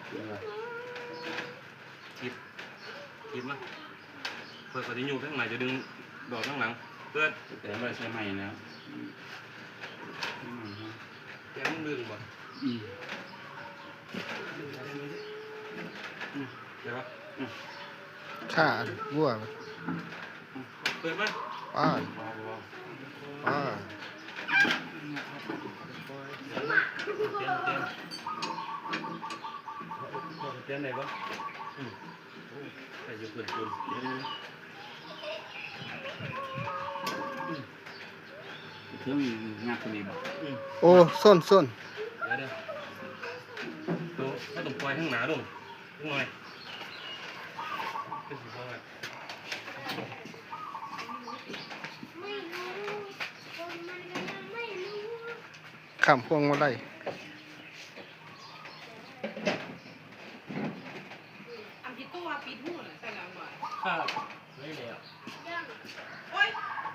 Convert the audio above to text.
ຄິດ ຄິດມາ ເປີດ ຂ້ອຍຊິໂຍກທາງໜ້າ ເຈົ້າດຶງດອກທາງຫຼັງ ເປີດ ແຕ່ບໍ່ໄດ້ໃສ່ໄມ້ແລ້ວ ແຕ່ມັນດຶງບໍ່? ອືມ ອືມ ໄດ້ບໍ່? ອືມ ຄາງົວ ເປີດມາ ປາດ ປາດ ເປັນ ເປັນ ເປັນໄດ້ບໍ່? ອືມ ໂອ້ ໄດ້ຢູ່ ເພິ່ນ ເພິ່ນ ເດີ ອືມ ເທິງຫຍັບໂຕນີ້ບໍ່? ອືມ ໂອ້ ຊົນ ຊົນ ດຽວ ດຽວ ໂຕ ເຮົາຕ້ອງປ່ອຍທາງໜ້າລົງຈັກໜ້ອຍ ຄືຊິບໍ່ ຂ້າມພວງມາໄລ ອັນທີ່ຕູ້ວ່າປິດຮູນະ ໃສ່ແລ້ວບໍ່? ຄັບ ໄດ້ແລ້ວ ໂອ້ຍ